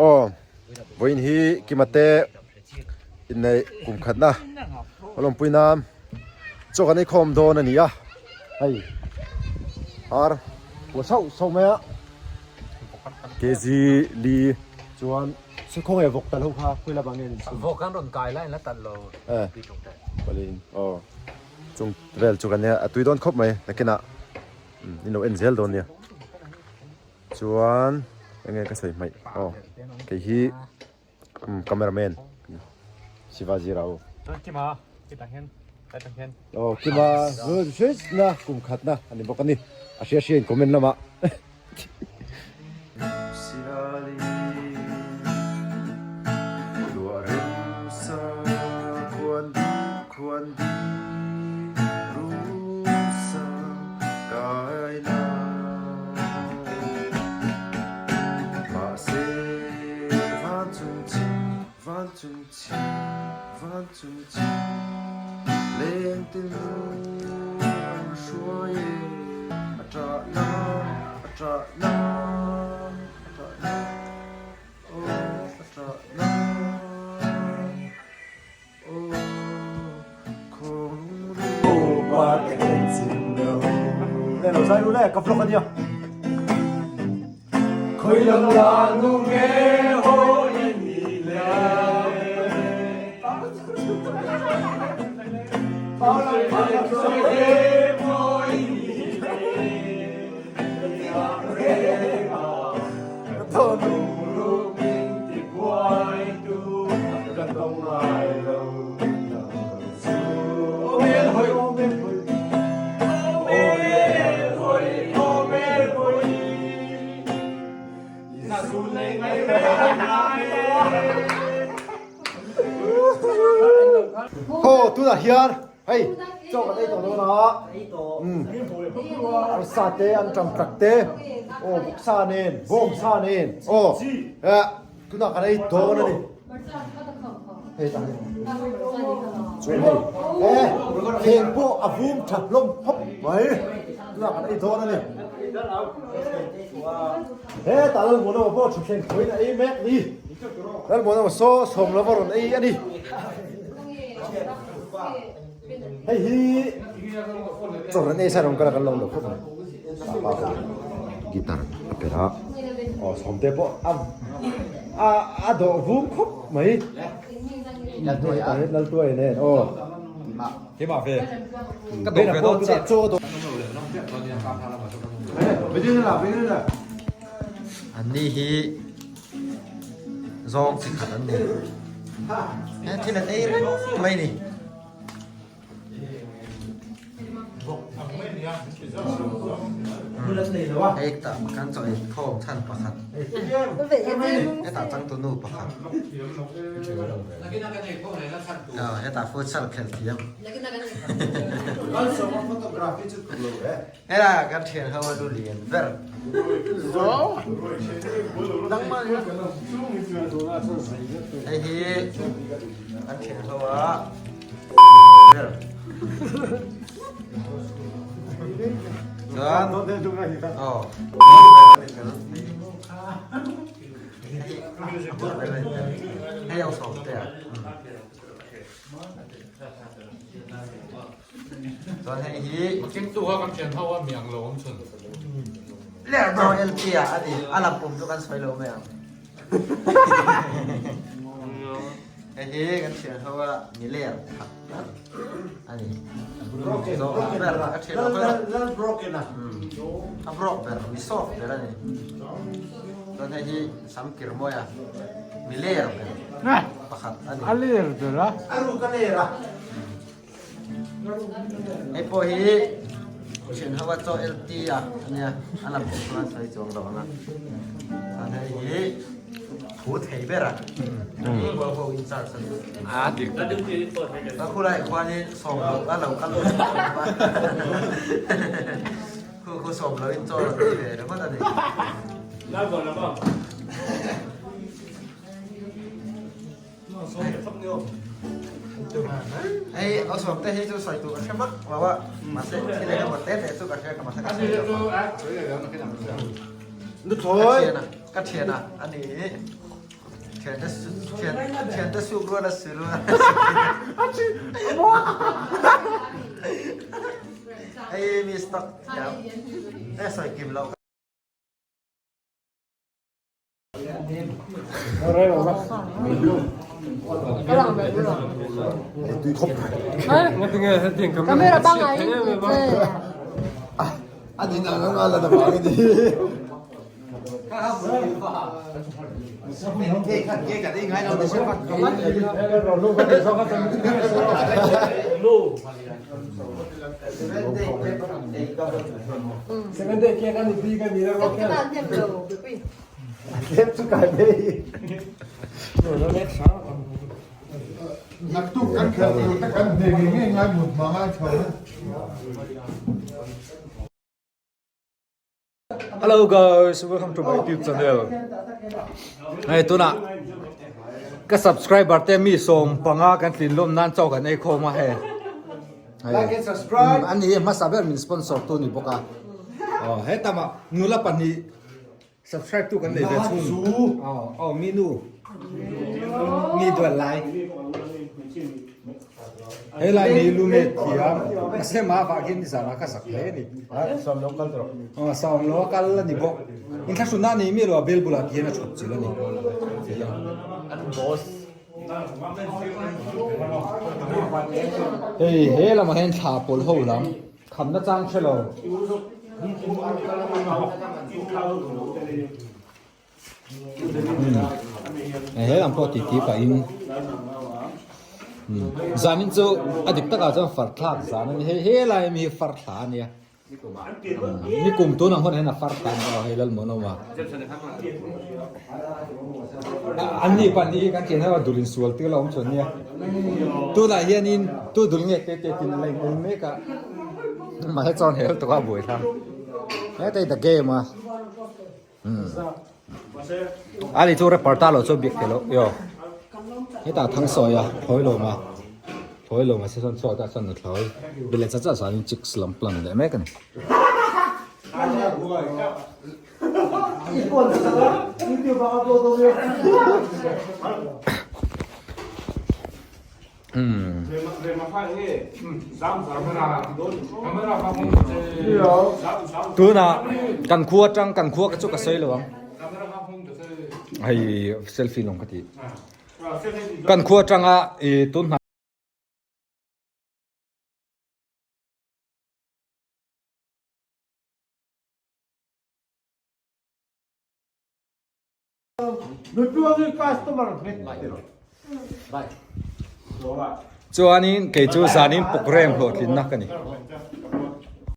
Aw vawiin hi Kima te inneih kum khatna a lawmpui nan chaw kan ei khawm dawn a ni a, hei ar pua sauh sauh mai a kg li chuan khaw nge vawk talh ho kha khawi lamah nge an inchhun? Vawk an rawn kai lai an la talh lo aw chung vel chu kan nia a tui dawn khawp mai nakinah in lo en zel dawn nia. Chuan enge ka sawi hmaih aw kei hi camera man Shivaji Rao. Chuan Kima hetah hian hetah hian. Aw Kima na kum khat na ani bawk ani a hria hria in comment lamah. Aw tunah hian hei chaw kan ei tawh dawn a arsa te an ṭam ṭak te aw vawksa nen bawngsa nen aw tunah kan ei dawn a ni hei tah hian chuan hei e thleng pawh a vum ṭha hlawm khawp mai tunah kan ei dawn a ni hetah Lalmuanawma pawh ṭhuthleng khawiin a ei mek a ni. Lalmuanawma saw sawm lova rawn ei a ni. Hei hi chaw rawn ei sa rawn kal a kan lo lo khawp mai. Guitar a perh a, aw sawmte pawh a a a dawh vum khawp mai. Laltuai nen aw. Keimah ve. Ka dawh ve dawn chiah. Chaw dawh. Anni hi zawng chi khat an ni. He thil an ei reng mai ni. Hei tah kan chaw ei khawm chhan pakhat. Hetah changtunu pakhat. Hetah futsal khelh thiam. Hela kan thian ho a lu lian ber. Hei hi kan thian ho a ber. Chuan aw hei ang sawm te a. Chuan hei hi Kengtu kha kan thian ho a mi ang lo awm chhun. Lerno LP ah a ni. A lam pum chu kan sawi lo mai ang. Hei hi kan thian ho a mi ler khat ber a ni. Zawh ber ka thian ho a. Lal broken a. A broke ber, mi soft ber a ni. Chuan hei hi sam kir mawi a mi ler ber pakhat a ni. A ler ber a. A ruk a ler a. Hei pawh hi thian ho a chaw LT a ania a lam pawh chuan sawi chuang lo ang a chuan hei hi thu thei ber a ho ho in charge a ni a dik ta dik a khulai khuanin sawm lo a lo kal khu khu sawm lo in chaw rawn ei ve ringawt a ni. Hei a sawm te hi chu sawi tur ka hre vak lo a mahse thil eng emaw te te chu ka hria ka mahse ka sawi lo Nuthlawi ka thian a ka thian a ani. Thiante suk rual a si rual. Hei mi stock thiam. E sawi kim lo. Camera pangai A din ang ang ala na ba ni. Naktuk kan khelh tur te kan hne ngei ngei ngai mut hma ngai tho. Hello guys, welcome to my YouTube channel. Hei tuna ka subscriber te mi som panga kan tlin lom nan chaw kan ei khawm a hei. Like and subscribe. Ani hmasa ber min sponsor tu ni bawk a. Oh, he tama nula pahnih Subscribe tu kan nei ve chhung. Aw aw mi nu. Mi dual lai. He lai mi lu me thiam. A se ma wa hin ni zana ka sak hle ni. Sawm lo kal tawh. Aw sawm lo kal ani bawk. In thla hrun na nei mi lo bel bulah ti hian a chhawp chil ani. An boss. Hei he lamah hian thla pawl ho lam. Khamna chang hre lo. He lam pawh titi pahin zanin chu a dik takah chuan far thlak zan a ni. Hei helai ami hi far thla a nia. Nikum tun ang hunah hian a far thla a ni aw hei Lalmuanawma. An ni pahnih hi kan thian ho a dul insual tir la awm chuan nia. Tunah hianin tu dul nge te te tin a la in en mek a. Mahse chuan hel tuk a buai thlang. Hetai the game a. Ali chu rapper ta lo chu biak thei lo yo. Hetah thang sawi a thlawi lo ma. Thlawi lo ma se chuan chhuat ah chuan a thlawi. Bile cha cha chuanin chicks lam plan leh mek a ni. Tunah kan khua atang kan khua chu ka sawi lo ang hei selfie lawng ka ti kan khua atanga ih tun hna. Chuanin kei chu zanin program hlawhtlinna ka ni.